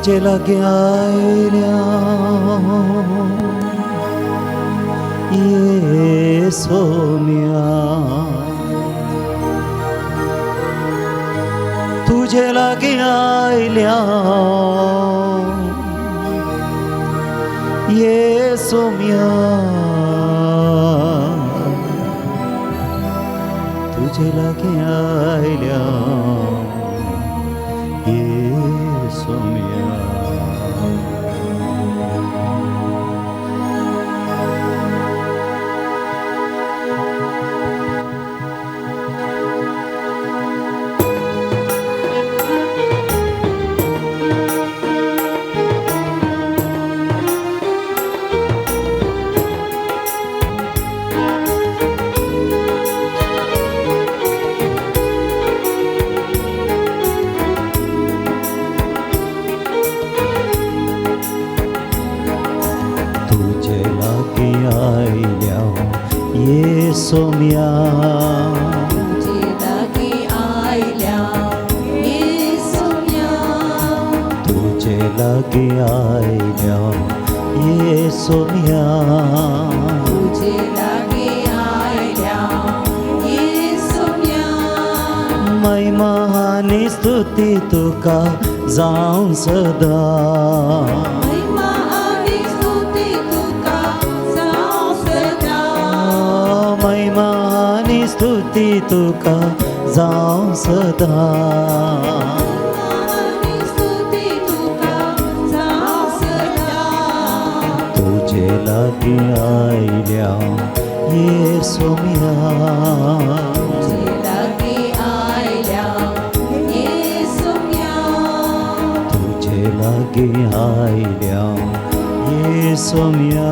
तुजे लागीं आयल्या ये सोम्या, तुजे लागीं आयल्या ये सोम्या, तुजे लागीं आयल्या ये सोम्या। तुजे लागीं आयल्या ये सोम्या, तुजे लागीं आयल्या ये सोम्या, तुजे लागीं आयल्या ये सोम्या, तुजे लागीं आयल्या ये सोम्या। महिमा आनी स्तुती तुका जावं सदां, महिमा आनी स्तुती तुका जावं सदां, महिमा आनी स्तुती तुका जावं सदां, आनी स्तुती तुका जावं सदां। तुजे लागीं आयल्या ये सोम्या, तुजे लागीं आयल्या ये सोम्या, तुजे लागीं आयल्या ये सोम्या।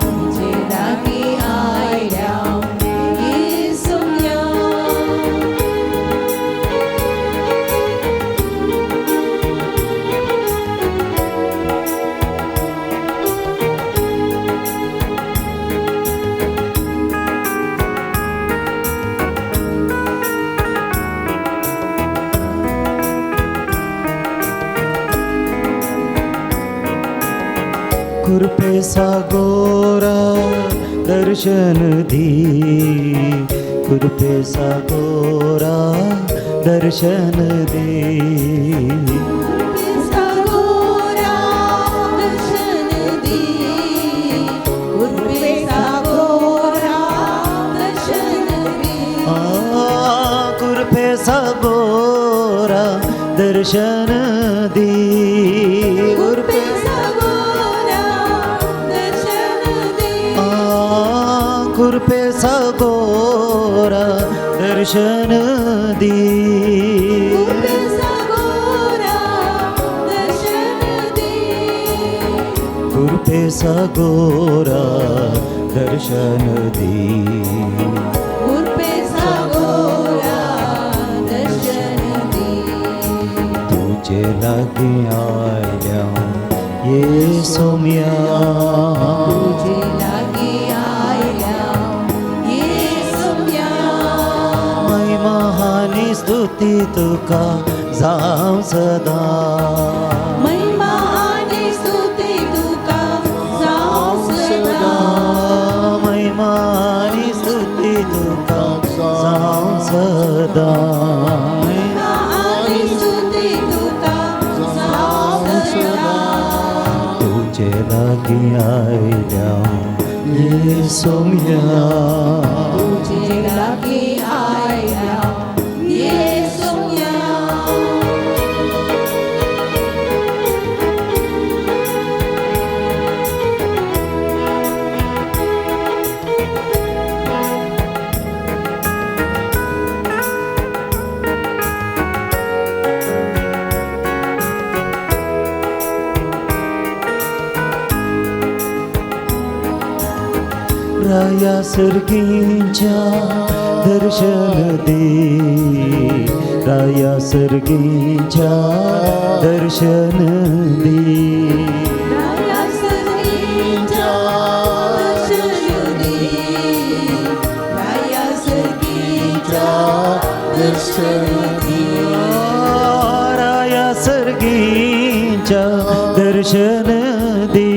तुजे लागीं आयल्या ये सोम्या। कृपे सागोरा दर्शन दी, कृपे सागोरा दर्शन दी, सागोरा दर्शन दी, कृपे सागोरा दर्शन दी, कृपे सागोरा दर्शन दी, कृपे सागोरा दर्शन दी, कृपे सागोरा दर्शन दी, कृपे सागोरा दर्शन दी, कृपे सागोरा दर्शन दी, कृपे सागोरा दर्शन दी। तुजे लागीं आयल्या ये सोम्या, तुजे लागीं आयल्या ये सोम्या, महिमा आनी स्तुती तुका जावं सदां, महिमा आनी स्तुती तुका जावं सदां, महिमा आनी स्तुती तुका जावं सदां, महिमा आनी स्तुती तुका जावं सदां। तुजे लागीं आयल्या ये सोम्या, तुजे लागीं आयल्या ये सोम्या। राया सर्गींच्या दर्शन दे, राया सर्गींच्या दर्शन दे, राया सर्गींच्या दर्शन दे, राया सर्गींच्या दर्शन दे, राया सर्गींच्या सर्गींच्या दर्शन दे.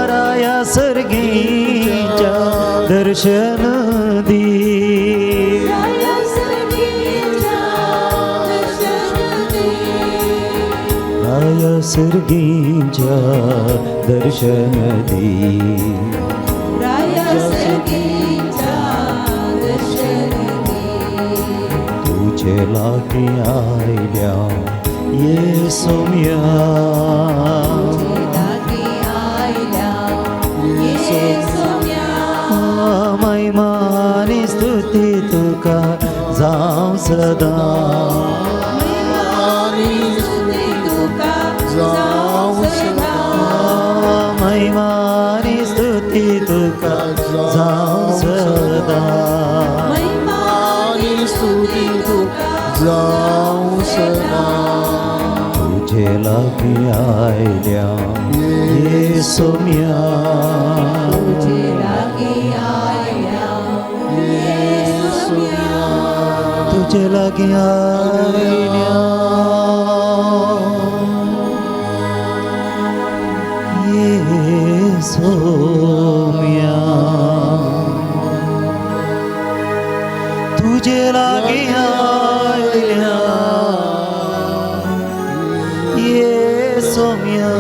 राया सर्गींच्या दर्शन दे. राया सर्गींच्या दर्शन दे. तुझे लागी आयल्या ये सोम्या, महिमानी स्तुती तुका जावं सदा. महिमानी स्तुती तुका जावं सदा. जावं सदा. तुझे लागी आयल्या ये सोम्या, तुझे लागी आयल्या ये सोम्या, तुझे लागी आयल्या ये सोम्या,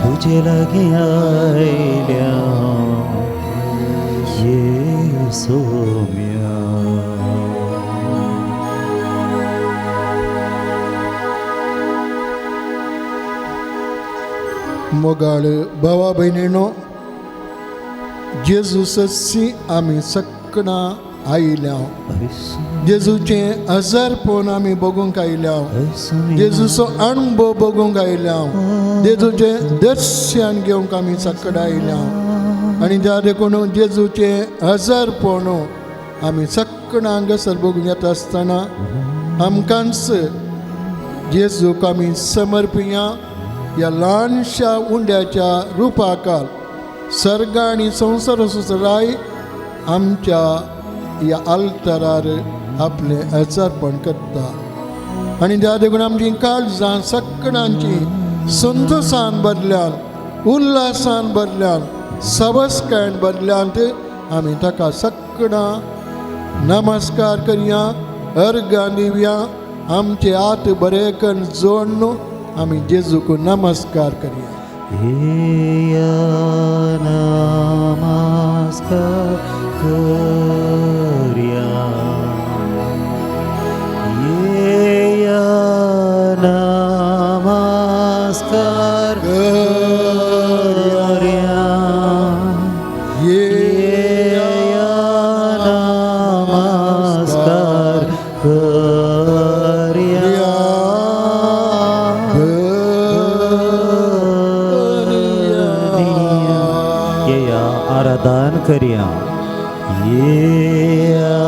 तुझे लागी आयल्या ये सोम्या. मोगाळ भावा भयणीनो, जेजू सस्सी आमी सकणां आयल्या, जेजूचें हजारपण आमी बघूंक आयल्या, जेजूचो अणभव बघूंक आयल्या, जेजूचें दर्शन घेवंक आमी सकडां आयल्या. आनी ज्या देखून जेजूचें हजारपण आमी सकणां हांगासर बघूंक येता आसतना आमकांच जेजूक आमी समर्पिया. ह्या ल्हानशा उंड्याच्या रुपाकार सर्ग आनी संवसार राय आमच्या ह्या आल्तरार आपलें हजारपण करता. आनी त्या देखून आमची काळजां सकणांची संतोसान भरल्यान, उल्हासान भरल्यान, सवस्कायन भरल्यान आमी ताका सकणां नमस्कार करया, अर्गां दिवया. आमचे हात बरे करून जोडून आमी जेजूक नमस्कार करया. येया नमस्कार करया, येया नमस्कार करया, येया नमस्कार करया. येया आराधन करया, येया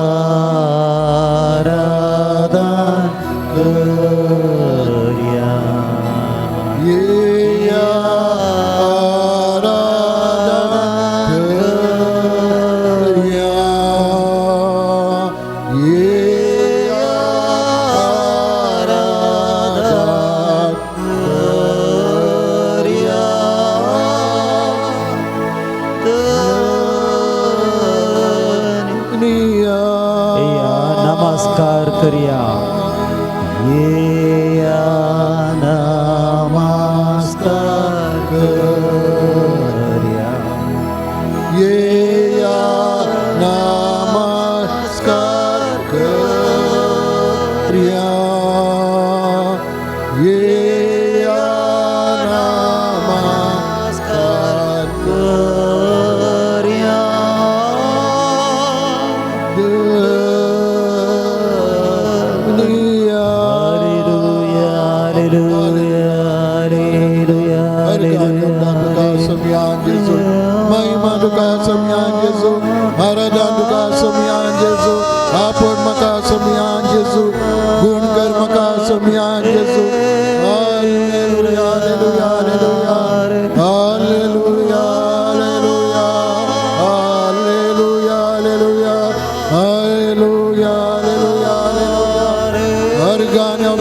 आराधन करया, येया आराधन करया, येया आराधन करया. करया. येया नमस्कार करया, येया नमस्कार करया, येया नमस्कार करया, येया नमस्कार करया. करया. हरे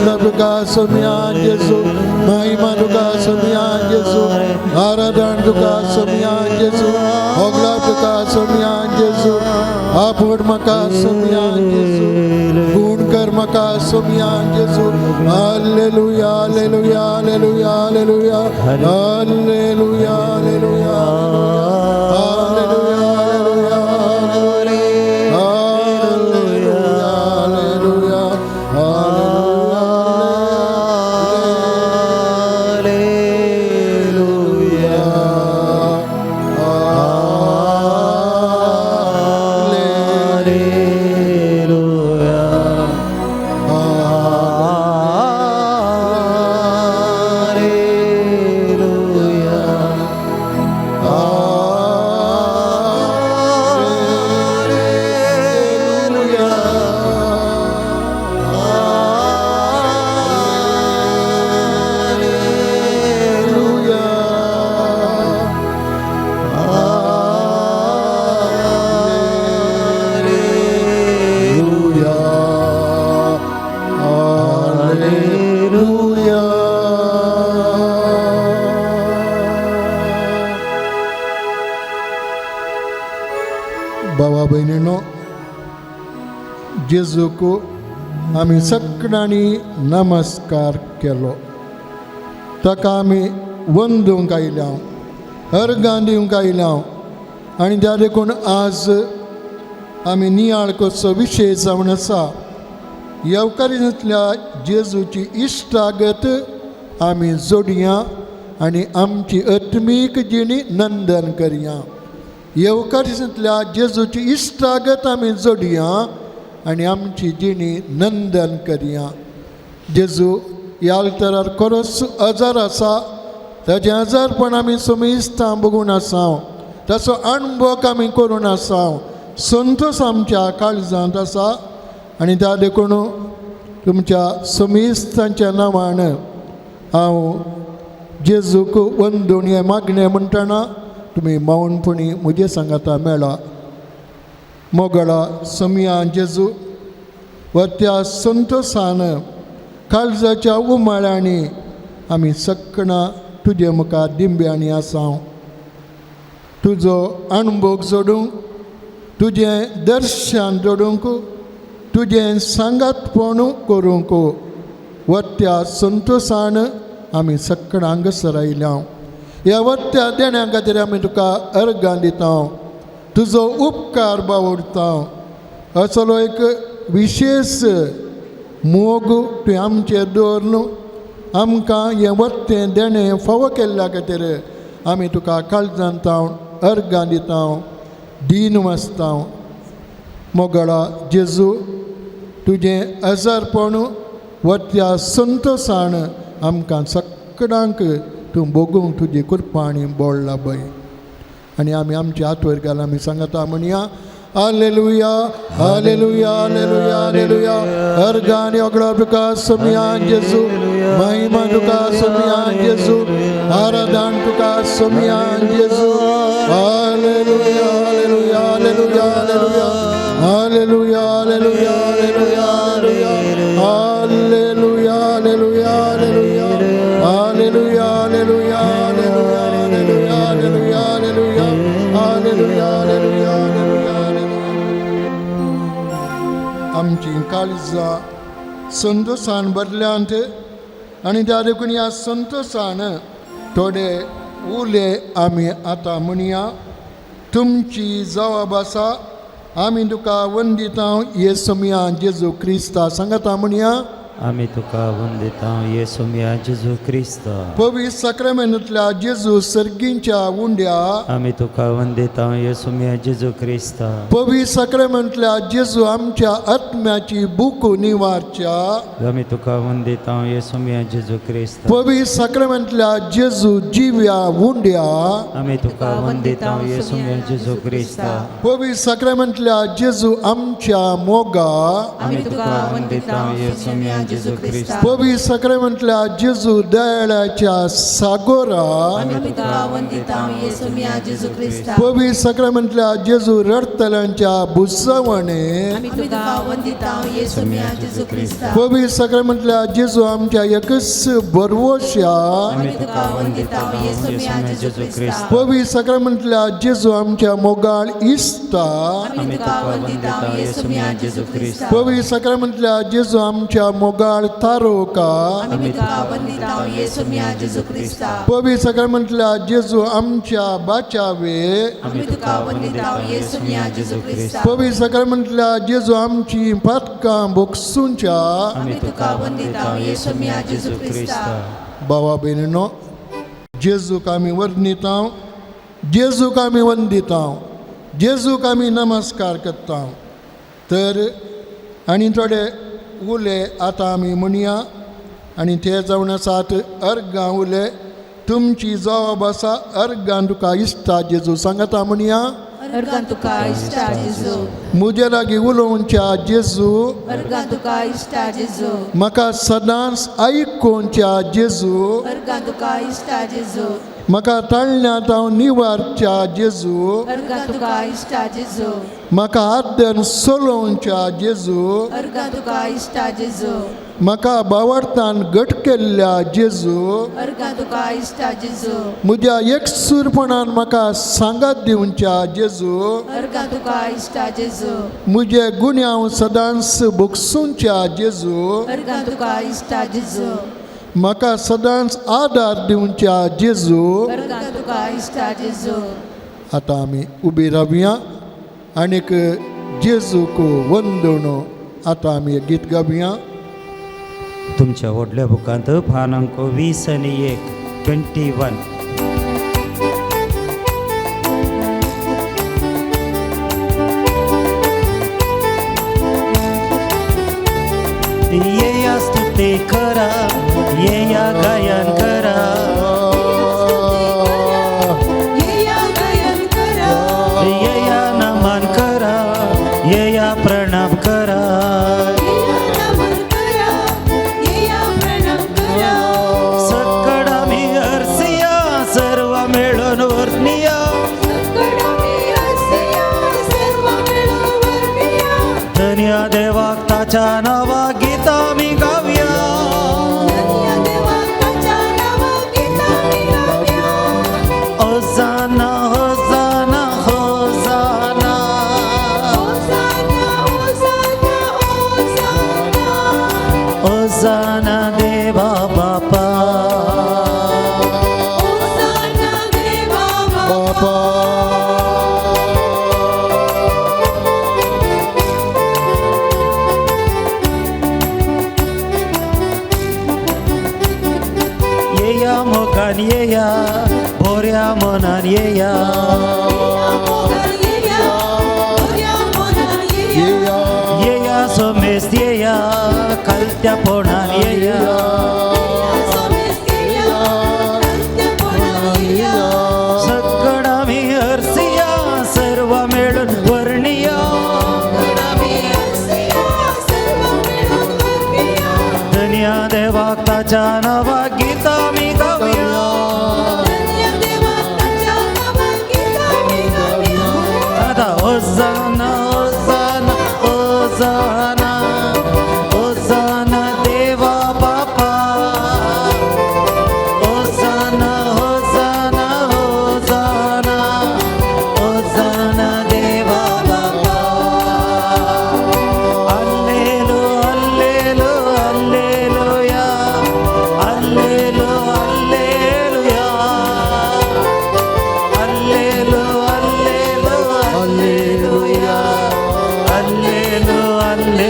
होगला तुका सोमया जेजू, महिमा तुका सोमया जेजू, आराधन तुका सोमया जेजू, होगला तुका सोमया जेजू, आपोड म्हाका सोमया जेजू, गुण कर म्हाका सोमया जेजू. Hallelujah, hallelujah, hallelujah, hallelujah, hallelujah, hallelujah, hallelujah, hallelujah, hallelujah, hallelujah, भावा भयणीनो, जेजूक आमी सगळ्यांनी नमस्कार केलो. ताका आमी वंदूंक आयल्या, अर्गां दिवंक आयल्या. आनी त्या देखून आज आमी नियाळ करचो विशय जावन आसा येवकारींतल्या जेजूची इश्टागत आमी जोडया आनी आमची आत्मीक जिणी नंदन करया. येवकारींतल्या जेजूची इश्टागत आमी जोडया आनी आमची जिणी नंदन करया. जेजू ह्या आल्तरार खरोच आजार आसा, ताजें आजारपण आमी समेस्तां बघून आसा, ताचो अणभव आमी करून आसा, संतोश आमच्या काळजांत आसा. आनी त्या देखून तुमच्या समेस्तांच्या नांवान हांव जेजूक वंदून हें मागणें म्हणटना तुमी मौनपणी म्हजे सांगाता मेळा. मोगळा समया जेजू, व त्या संतोशान काळजाच्या उमाळ्यांनी आमी सगळां तुजे मुखार दिंब्यांनी आसा. तुजो अणभोग जोडूंक, तुजें दर्शन जोडूंक, तुजें सांगातपण करूंक व त्या संतोशान आमी सगळां हांगासर आयल्या. ह्या वत्या देण्या खातीर आमी तुका अर्गां दिता, तुजो उपकार बावडता. असलो एक विशेश मोग तुवें आमचेर दवर न्हू, आमकां हें वत्तें देणें फावो केल्ल्या खातीर आमी तुका काळजांत तावन अर्गां दिता, दीन वाचता. मोगळा जेजू, तुजें आजारपण वत्या संतोशान आमकां सगळ्यांक तूं भोगूंक तुजी कृपा आनी बोळ लाबय. आनी आमी आमचे हात वयर घाल, आमी सांगता म्हणया, हालेलुया, हालेलुया, हालेलुया, हालेलुया. अर्गां आनी होगळो तुका सोमया जेजू, महिमा तुका सोमया जेजू, आराधन तुका सोमया जेजू. Hallelujah, hallelujah, hallelujah, hallelujah, hallelujah, hallelujah, hallelujah, hallelujah, hallelujah, hallelujah, hallelujah, hallelujah, hallelujah, hallelujah, hallelujah, hallelujah, hallelujah. आमची काळजां संतोशान भरल्यांत आनी त्या देखून ह्या संतोशान थोडे उले आमी आतां म्हणया. तुमची जबाब आसा, आमी तुका वंदिता येसुमिया जेजू क्रिस्ता. सांगता म्हणया, आमी तुका वंदिता येसुमिया जेजू क्रिस्त. पवित्र साक्रामेंतांतल्या जेजू सर्गींच्या उंड्या, आमी तुका वंदिता येसुमिया जेजू क्रिस्त. पवित्र साक्रामेंतांतल्या जेजू आमच्या आत्म्याची भूक निवारच्या, आमी तुका वंदिता येसुमिया जेजू क्रिस्त. पवित्र साक्रामेंतांतल्या जेजू जिव्या उंड्या, आमी तुका वंदिता येसुमिया जेजू क्रिस्त. पवित्र साक्रामेंतांतल्या जेजू आमच्या मोगा, आमी तुका वंदिता येसुमिया जेजू क्रिस्ता. पवित्र साक्रामेंतल्या जेजू दयाळाच्या सागोरा. आमी तुका वंदिता येसू मिया जेजू क्रिस्ता. पवित्र साक्रामेंतल्या जेजू रडतल्यांच्या बुजवणे. आमी तुका वंदिता येसू मिया जेजू क्रिस्ता. पवित्र साक्रामेंतल्या जेजू आमच्या एकच बरवश्या. आमी तुका वंदिता येसू मिया जेजू क्रिस्ता. पवित्र साक्रामेंतल्या जेजू आमच्या मोगाळ इश्टा. आमी तुका वंदिता येसू मिया जेजू क्रिस्ता. पवित्र साक्रामेंतल्या जेजू आमच्या मोगाळ तारोका. आमी तुका वंदिता येसू मिया जेजू क्रिस्ता. पवित्र साक्रामेंतल्या जेजू आमच्या बाचावे. आमी तुका वंदिता येसू मिया जेजू क्रिस्ता. पवित्र साक्रामेंतल्या जेजू आमची पातकां बोगसूंच्या. आमी तुका वंदिता येसू मिया जेजू क्रिस्ता. भावा भयणीनो, जेजूक आमी वर्णिता, जेजूक आमी वंदिता, जेजूक आमी नमस्कार करता. तर आनी थोडे उले आतां आमी म्हणया आनी ते जावन आसात अर्गां उले. तुमची जबाब आसा अर्गां तुका इश्टा जेजू सांगता म्हणया. अर्गां तुका इश्टा जेजू. म्हजे लागीं उलोवच्या जेजू. अर्गां तुका इश्टा जेजू. म्हाका सदांच आयकुच्या जेजू. अर्गां तुका इश्टा जेजू. म्हाका ताळण्यांत हांव निवारच्या जेजू. अर्गां तुका इश्टा जेजू. म्हाका हात धरून चलोवच्या जेजू. अर्गां तुका इश्टा जेजू. म्हाका बावडतान घट केल्ल्या जेजू. अर्गां तुका इश्टा जेजू. म्हज्या एकसूरपणान म्हाका सांगात दिवच्या जेजू. अर्गां तुका इश्टा जेजू. म्हजे गुन्यांव सदांच भोगसूंच्या जेजू. अर्गां तुका इश्टा जेजू. म्हाका सदांच आदार दिवच्या जेजू. अर्गां तुका इश्टा जेजू. आतां आमी उबी रावया आनीक जेजूक वंदण आतां आमी गीत गावया. तुमच्या व्हडल्या बुकांत पान अंक 20 आनी 1 21. येया स्तुती करा, येया गायन करा, येया गायन करा, येया नमन करा, येया प्रणाम करा. येया नमन करा, येया प्रणाम करा. सकड आमी अर्सिया, सर्व मेळून वर्णिया. सकड आमी अर्सिया, सर्व मेळून वर्णिया. धन्य देवाक ताच्या नांवा गीतां आमी गावया. धन्य देवाक ताच्या नांवा गीतां आमी गावया. होसाना होसाना होसाना. होसाना होसाना होसाना. होसाना देवा बापा. होसाना देवा बापा. येया मोगान येया, बोऱ्या मनान येया. येया मोगान येया, बोऱ्या मनान येया. येया सोमेस्त येया, कलत्यापणान येया. सोमेस्त येया, कलत्यापणान येया. सकड आमी अर्सिया, सर्व मेळून वर्णिया. सकड आमी अर्सिया, सर्व मेळून वर्णिया. धन्य देवाक ताच्या नांवा गीतां आमी गावया. धन्य देवाक ताच्या नांवा गीतां आमी गावया. आतां होसाना होसाना होसाना होसाना देवा बापा. होसाना होसाना होसाना होसाना देवा बापा. अल्लेलू अल्लेलू अल्लेलुया, अल्लेलू अल्लेलुया, अल्लेलू अल्लेलू अल्लेलुया, अल्लेलू अल्लेलुया.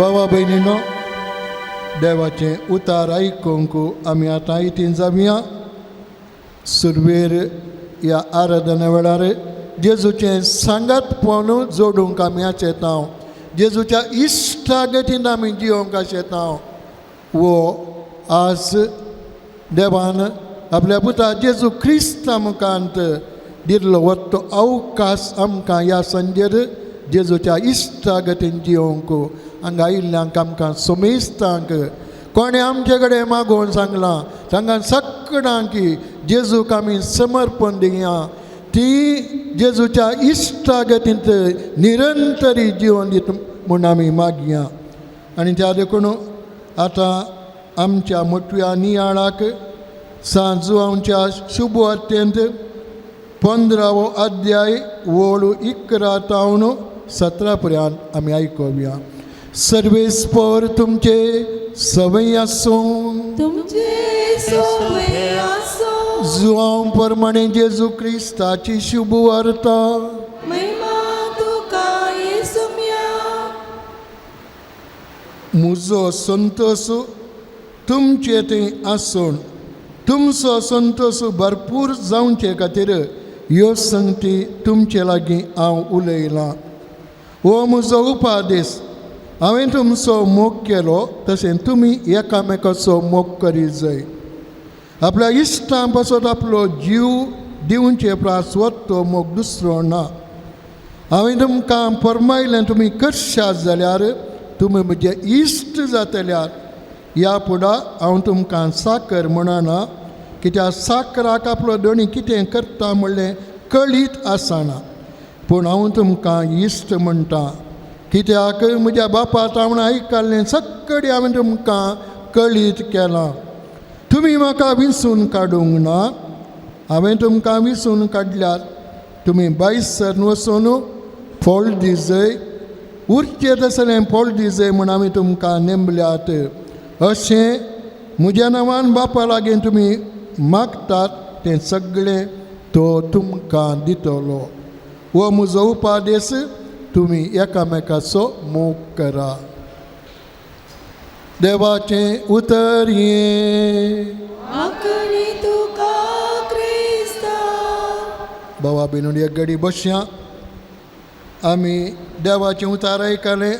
भावा भयणीनो, देवाचें उतार आयकूंक आमी आतां इतीन जावया. सुरवेर ह्या आराधना वेळार जेजूचें सांगात पळोवन जोडूंक आमी आशेता, जेजूच्या इश्टागतीन आमी जियोंक आशेता. वो आज देवान आपल्या पुता जेजू क्रिस्ता मुखांत दिल्लो वत्तो अवकाश आमकां ह्या संजेर जेजूच्या इश्टागतीन जियोंक हांगा आयिल्ल्यांक आमकां सोमेस्तांक कोणें आमचे कडेन मागोवन सांगलां तांकां सगळ्यांक जेजूक आमी समर्पण दिया, ती जेजूच्या इश्टागतींत निरंतरी जिवन दित म्हूण आमी मागया. आनी त्या देखून आतां आमच्या मोटव्या नियाळाक सांजुआंवच्या शुभवार्तेंत 15वो अध्याय ओळ 11 तावन 17 पर्यंत आमी आयकुया. सर्वेस्पर तुमचे सवय आसूं, तुमचे सोवे आसूं. जुआंव प्रमाणे जेजू क्रिस्ताची शुभवार्ता. महिमा तुका येसुम्या. म्हजो संतोष तुमचे थंय आसून तुमचो संतोष भरपूर जावचे खातीर ह्यो संगती तुमचे लागीं हांव उलयलां. हो म्हजो उपादेश, हांवें तुमचो मोग केलो तशें तुमी एकामेकाचो मोग करीत जाय. आपल्या इश्टां पासत आपलो जीव दिवचे प्रास तो मोग दुसरो ना. हांवें तुमकां फरमायलें तुमी करशात जाल्यार तुमी म्हजे इश्ट जातल्यार. ह्या फुडा हांव तुमकां साकर म्हणना, कित्याक साकराक आपलो दोणी कितें करता म्हणलें कळीत आसना, पूण हांव तुमकां इश्ट म्हणटा, कित्याक म्हज्या बापा तावण आयकल्लें सगळें हांवें तुमकां कळीत केलां. तुमी म्हाका विसून काडूंक ना, हांवें तुमकां विसून काडल्यार तुमी बायसर वचून फळ दिजय, उरचें तसलें फळ दिजय म्हूण आमी तुमकां नेमल्यात. अशें म्हज्या नांवान बापा लागीं तुमी मागतात तें सगळें तो तुमकां दितलो. हो म्हजो उपादेश, तुमी एकामेकाचो मोग करा. देवाचें उतर हें. आकणी तुका क्रिस्ता. बाबा बेनून एक घडी बसया. आमी देवाचें उतर आयकलें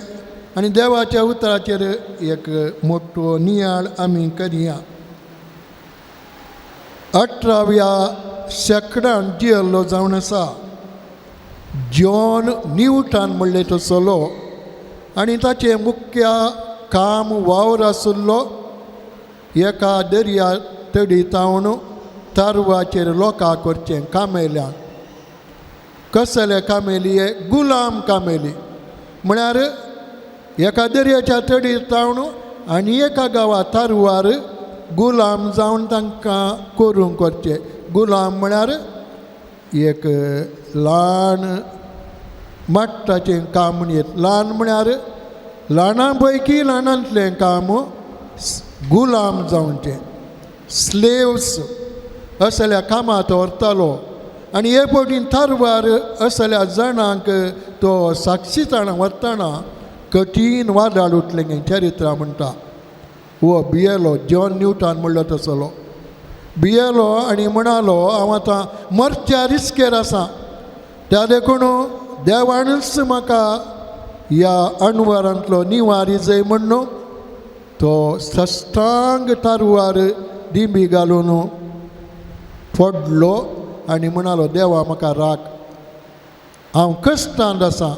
आनी देवाच्या उतराचेर एक मोटो नियाळ आमी करया. 18व्या शेंकड्यान जियल्लो जावन आसा जॉन न्यूटन म्हणलें तो चलो, आनी ताचें मुख्य काम वावर आशिल्लो एका दर्या तडी तावन तारवाचेर लोकांक करचें कामेल्यान. कसले कामेली? गुलाम कामेली. म्हळ्यार एका दर्याच्या तडी तावन आनी एका गांवा तारवार गुलाम जावन तांकां करूंक करचें. गुलाम म्हळ्यार एक ल्हान माट्टाचें काम म्हणयेत. ल्हान म्हळ्यार ल्हाना पैकी ल्हानांतलें काम गुलाम जावचें, स्लेव्स असल्या कामांत व्हरतालो. आनी हे फावटी तारवार असल्या जाणांक तो साक्षीताणा व्हरतना कठीण वादळ उठलें चरित्र म्हणटा. हो भियेलो, जॉन न्यूटन म्हणलो तसलो भियेलो आनी म्हणालो हांव आतां मरच्या रिस्केर आसा, त्या देखून देवानूच म्हाका ह्या अणवरांतलो निवारी जय म्हण्ण तो सश्टांग तारवार दिंबी घालून पडलो आनी म्हणालो देवा म्हाका राख, हांव कश्टांत आसा,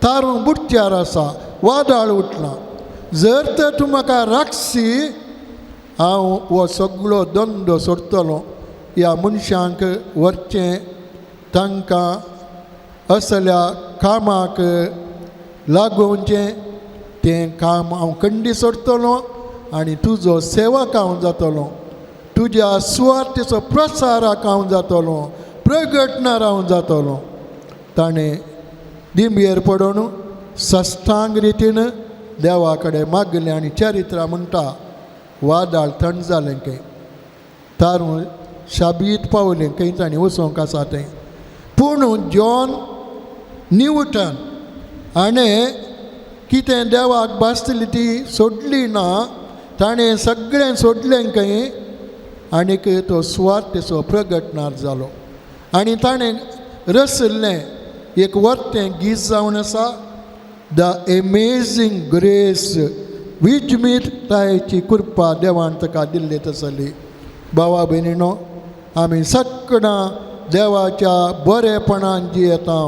तारूं बुडच्यार आसा, वादळ उठलां, जर तर तूं म्हाका राखशी हांव हो सगळो धंदो सोडटलो. ह्या मनशांक व्हरचें, तांकां असल्या कामाक लागोवचें तें काम हांव कंडी सोडटलो आनी तुजो सेवक हांव जातलो, तुज्या सुवार्तेचो प्रसारक हांव जातलो, प्रगटणार हांव जातलो. ताणें दिंबयेर पडून सश्टांग रितीन देवा कडेन मागलें आनी चरित्र म्हणटा वादळ थंड जालें खंय, तारूं शाबीत पावलें खंय तांणी वचोंक आसा तें. पूण जॉन न्यूटन हाणें कितें देवाक भासतली ती सोडली ना, ताणें सगळें सोडलें खंय आनीक तो सुवार्थेचो प्रगटणार जालो. आनी ताणें रचल्लें एक वर्तें गीत जावन आसा, the amazing grace, विजमीतायेची कृपा देवान ताका दिल्ली तसली. भावा भयणीनो, आमी सगळां देवाच्या बरेपणान जियेता.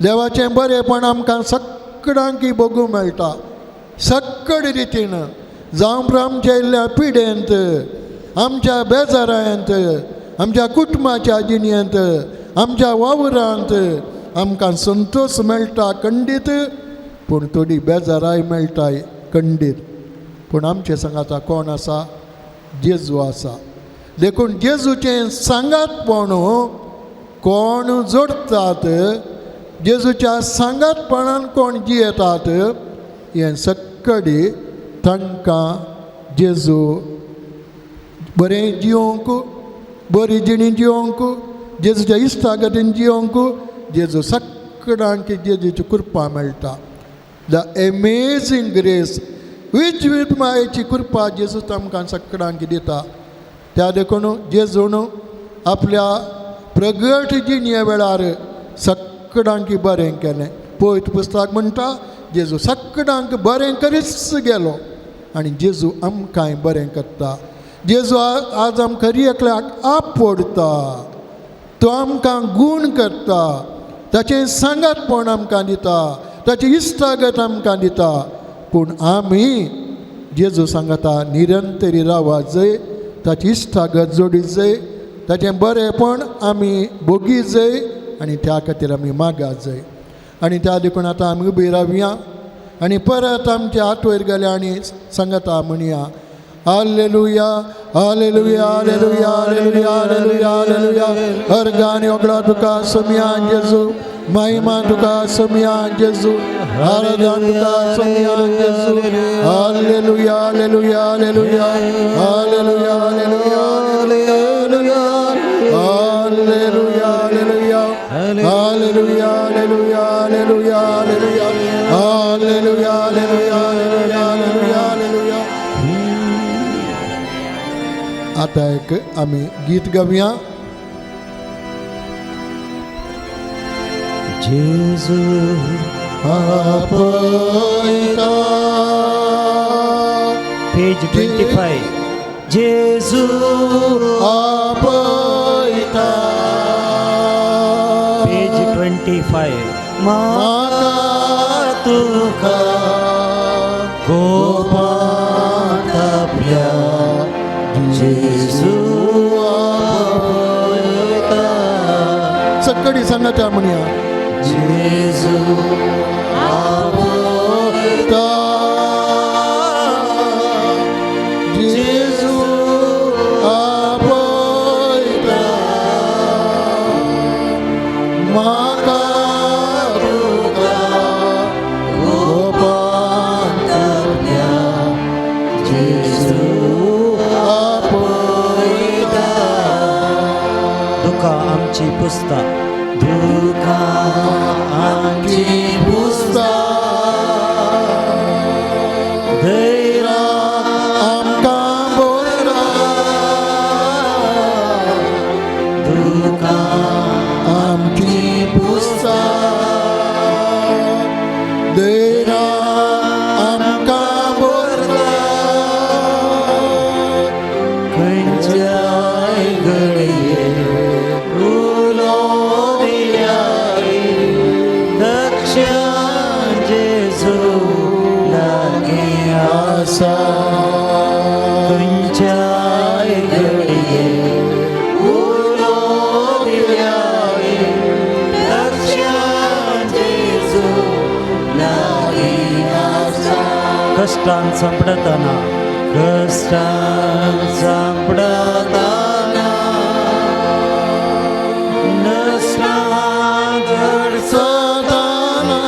देवाचें बरेपण आमकां सगळ्यांकी भोगूंक मेळटा सगळे रितीन. जावं आमच्या इल्ल्या पिडेंत, आमच्या बेजारांत, आमच्या कुटुंबाच्या जिणेंत, आमच्या वावरांत आमकां संतोश मेळटा खंडीत, पूण थोडी बेजाराय मेळटाय खंडीत. पूण आमचे सांगाता कोण आसा? जेजू आसा. देखून जेजूचें सांगातपण कोण जोडटात, जेजूच्या सांगातपणान कोण जियेतात, हें सगळी तांकां जेजू बरें जिवंक, बरी जिणी जिवंक, जेजूच्या इश्टागतीन जिवंक, जेजू सगळ्यांक जेजूची कृपा मेळटा. The amazing grace, विजवीत मायेची कृपा जेजू आमकां सगळ्यांक दिता. त्या देखून जेजून आपल्या प्रगट जिणे वेळार सगळ्यांक बरें केलें. पवित्र पुस्तक म्हणटा जेजू सगळ्यांक बरें करीच गेलो आनी जेजू आमकांय बरें करता. जेजू आज आमकां खरी एकल्याक आपडता, तो आमकां गूण करता, ताचें सांगातपण आमकां दिता, ताची इश्टागत आमकां दिता. पूण आमी जेजू सांगता निरंतरी रावा जय, ताची इश्टागत जोडी जय, ताचें बरेंपण आमी भोगी जय आनी त्या खातीर आमी मागा जय. आनी त्या देखून आतां आमी उबी रावया आनी परत आमच्या हात वयर गेले आनी सांगता म्हणया, hallelujah, hallelujah, hallelujah, hallelujah, hallelujah, hallelujah. अर्गानी ओगळा तुका सोमया जेजू, महिमा तुका सोमया जेजू, आराधन तुका सोमया जेजू. Hallelujah, hallelujah, hallelujah, hallelujah, hallelujah, hallelujah, hallelujah, hallelujah, hallelujah, hallelujah, hallelujah, hallelujah, hallelujah, hallelujah, hallelujah. आतां एक आमी गीत गावया. जेजू आपयता. पेज 25. जेजू आपयता. पेज 25. म्हाका तुका गोपांत आपल्या जेजू आपयता. सगळी सांगता म्हणया, जेजू आपयता, जेजू आपयता, म्हाका तुका गोपांत आपल्या जेजू आपयता. दुकां आमची पुस्ता, दुकां आमची पुस्ता, धैर्या आमकां बोलता, दुकां आमची पुस्ता, धैर्या आमकां बोलता. खंयच्याय घडये उलो दिल्यार दक्षां जेजू लागीं आसा. खंयच्याय घडये उलो दिल्यार दक्षां जेजू लागीं आसा. कश्टान सांपडतना, कश्टान सांपडतना, नश्टान सदाना,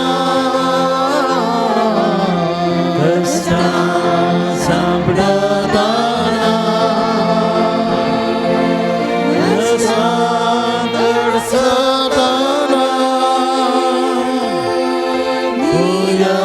कश्टान सांपडतना, नश्टान सदाना, कुया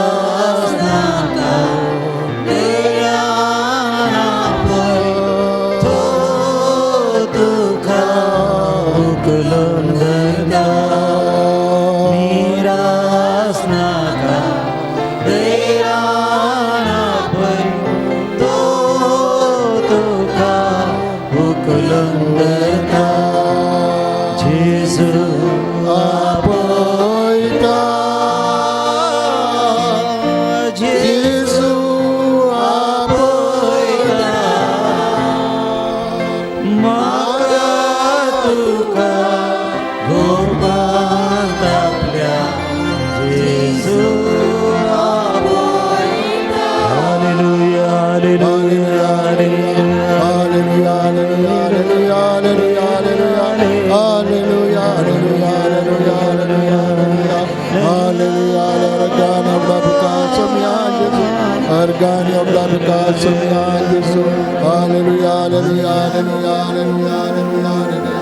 सोम्या जेजू hallelujah hallelujah hallelujah hallelujah hallelujah hallelujah.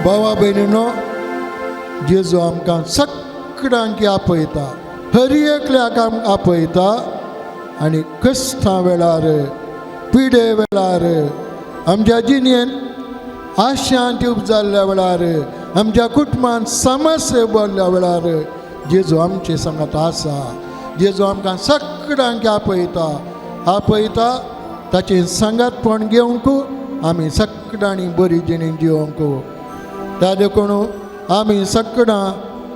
भावा भयणीनो, जेजू आमकां सगळ्यांक आपयता, हर एकल्याक आमकां आपयता आनी कश्टां वेळार, पिडे वेळार, आमच्या जिणेन आशांत जाल्ल्या वेळार, आमच्या कुटुंबान समस्या उबारल्या वेळार जेजू आमचे सांगात आसा. जेजू आमकां सगळ्यांक आपयता आपयता. ताचें सांगातपण घेवंक आमी सगळ्यांनी बरी जिणी जिवंक. त्या देखून आमी सगळां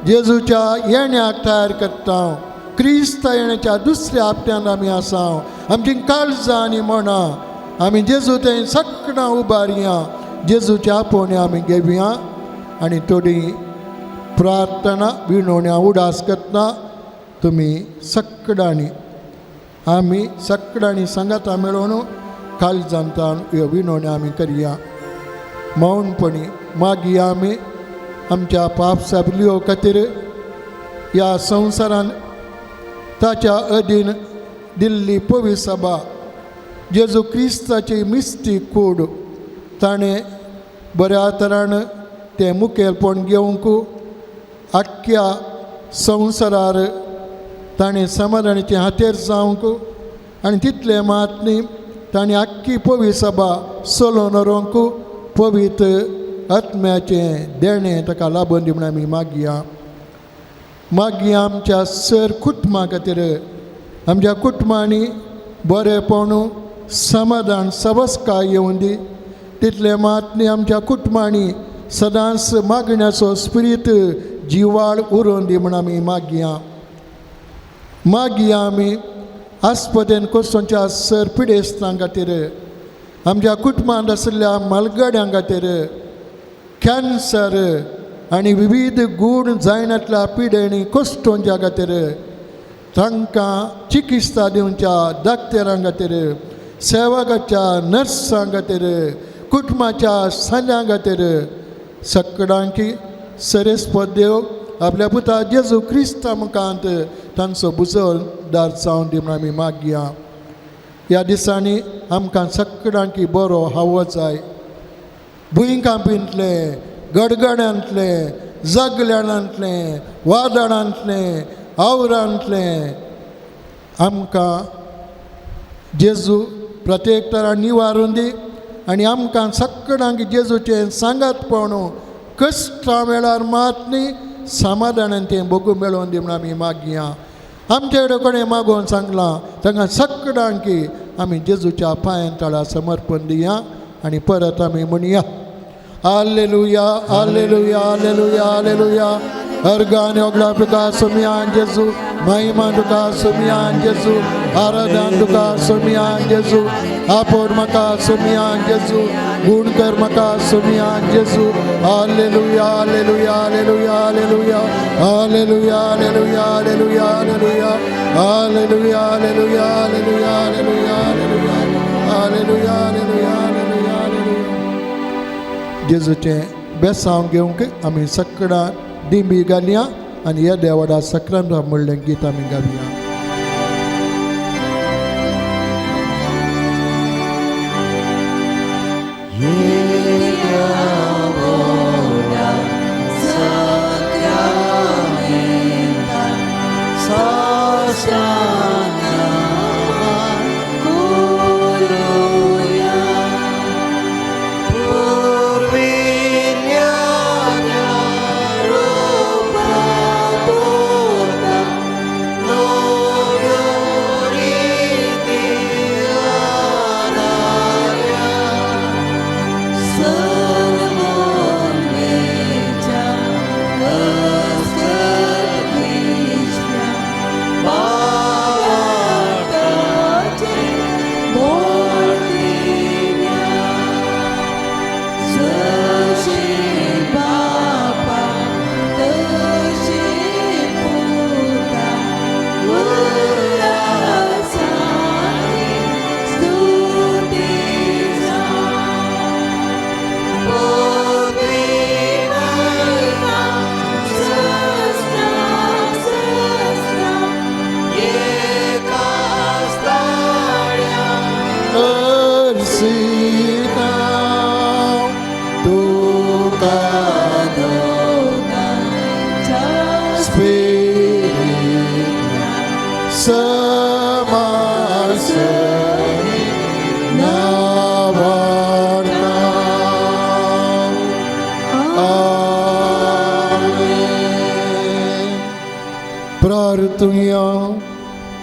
जेजूच्या येण्याक तयार करता. क्रिस्ता येण्याच्या दुसऱ्या हप्त्यान आमी आसा. आमची काळजां आनी मनां आमी जेजू थंय सगळां उबारया. जेजूच्या आपोवण्या आमी घेवया आनी थोडी प्रार्थना विणवण्या उडास करतना तुमी सगळ्यांनी आमी सगळ्यांनी सांगाता मेळोवन काळजांतान ह्यो विणवण्यो आमी करया. मौनपणी मागीर आमी आमच्या पाप साबलियो खातीर ह्या संवसारान ताच्या अधीन दिल्ली पवित्र सभा जेजू क्रिस्ताची मिस्ती कूड ताणें बऱ्या तरान तें मुखेलपण घेवंक आख्ख्या संवसारार ताणें समाधानाचें हातेर जावंक आनी तितलें मात न्ही, ताणें आख्खी पवित्र सभा चलोवन व्हरूंक पवित्र आत्म्याचें देणें ताका लाबून दी म्हूण आमी मागया. मागीर आमच्या सर कुटुंबा खातीर, आमच्या कुटुंबांनी बरेपण समाधान सवस्काय येवन दी. तितलें मात न्ही, आमच्या कुटुंबांनी सदांच मागण्याचो स्पिरीत जिवाळ उरोवन दी म्हूण आमी मागया. मागीर आमी आस्पदेन कोसोंच्या सर पिडेस्तां खातीर, आमच्या कुटुंबांत आशिल्ल्या मालगाड्यां खातीर, कॅन्सर आनी विविध गूण जायनातल्या पिडेणी कोश्टोंच्या खातीर, तांकां चिकित्सा दिवच्या डाक्टरां खातीर, सेवकाच्या नर्सां खातीर, कुटुंबाच्या सांद्यां खातीर सगळ्यांकी सरेस्पद देव आपल्या पुता जेजू क्रिस्ता मुखांत तांचो बुजवदार जावन दी म्हूण आमी मागया. ह्या दिसांनी आमकां सगळ्यांकी बरो हावो जाय. भुंयकांपींतलें, गडगड्यांतलें, जगल्याणांतलें, वादळांतलें, आवरांतलें आमकां जेजू प्रत्येक तरा निवारून दी आनी आमकां सगळ्यांक जेजूचें सांगातपण कश्टां वेळार मात न्ही समाधानान तें भोगू मेळोवन दी म्हूण आमी मागया. आमचे कडेन कोणें मागोवन सांगलां तांकां सगळ्यांकी आमी जेजूच्या पांयां तळा समर्पण दिया आनी परत आमी म्हणया हालेलुया हालेलुया हालेलुया हालेलुया. अर्गान ओगडा तुका सोमियान जेजू, महिमा तुका सोमियान जेजू, आराधन तुका सोमियान जेजू, आपोर म्हाका सोमियान जेजू, गुण कर म्हाका सोमियान जेजू. Hallelujah hallelujah hallelujah hallelujah hallelujah hallelujah hallelujah hallelujah hallelujah hallelujah hallelujah hallelujah hallelujah hallelujah hallelujah hallelujah. जेजूचें बेसांव घेवंक आमी सगळ्यां दिंबी घालया आनी ह्या देवाडा सक्रांत म्हणलें गीत आमी घालया. स्पिरित समासनी नावार्ता. आमेन. प्रार्थुया.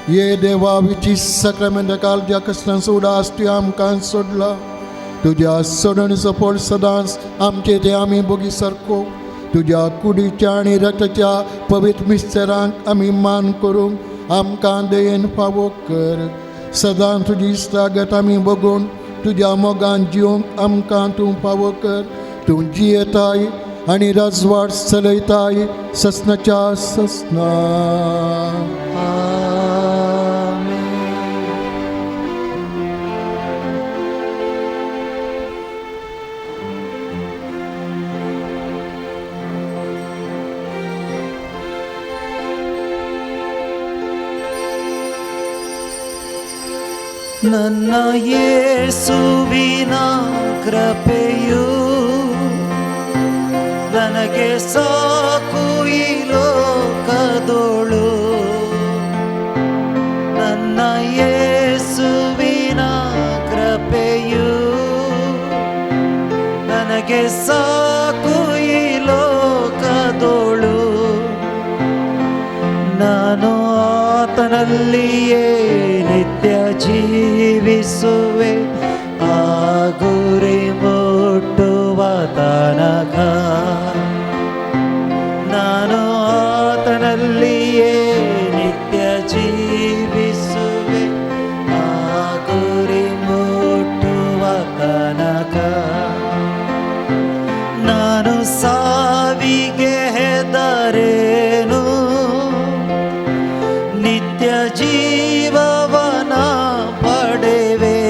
ये देवा, विची साक्रामेंता काल ज्या कसलांचो उदास तुवें आमकां सोडला, तुज्या सोडणीचो फळ सदांच आमचे ते आमी बोगी सारको तुज्या कुडीच्या आनी रक्ताच्या पवित्र मिस्तरांक आमी मान करूंक आमकां दयेन फावो कर. सदां तुजी इश्टागत आमी बगून तुज्या मोगान जिवंक आमकां तूं फावो कर. तूं जियेताय आनी राजवाड चलयताय ससनाच्या ससना. आमेन. ನನ್ನ ಯೇಸುವಿನ ಕೃಪೆಯು ನನಗೆ ಸಾಕು ಈ ಲೋಕದೋಳು. ನನ್ನ ಯೇಸುವಿನ ಕೃಪೆಯು ನನಗೆ ಸಾಕು ಈ ಲೋಕದೋಳು. ನಾನು ಆತನಲ್ಲಿಯೇ ನಿತ್ಯ ಜೀವಿಸುವೆ, ಆ ಗುರಿ ಮುಟ್ಟುವ ತನಕ. ನಾನು ಆತನಲ್ಲಿಯೇ ನಿತ್ಯ ಜೀವಿಸುವೆ, ಆ ಗುರಿ ಮುಟ್ಟುವ ತನಕ. ನಾನು ಸಾವಿಗೆ ಹೆದರೇನು, ನಿತ್ಯ ಜೀವವನ ಪಡೆವೆ.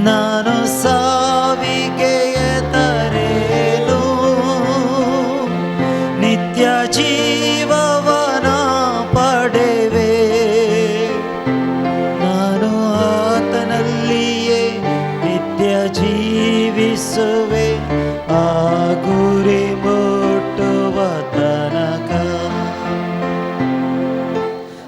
ನಾನು ಸಾವಿಗೆ ಹೆದರೇನು, ನಿತ್ಯ ಜೀವವನ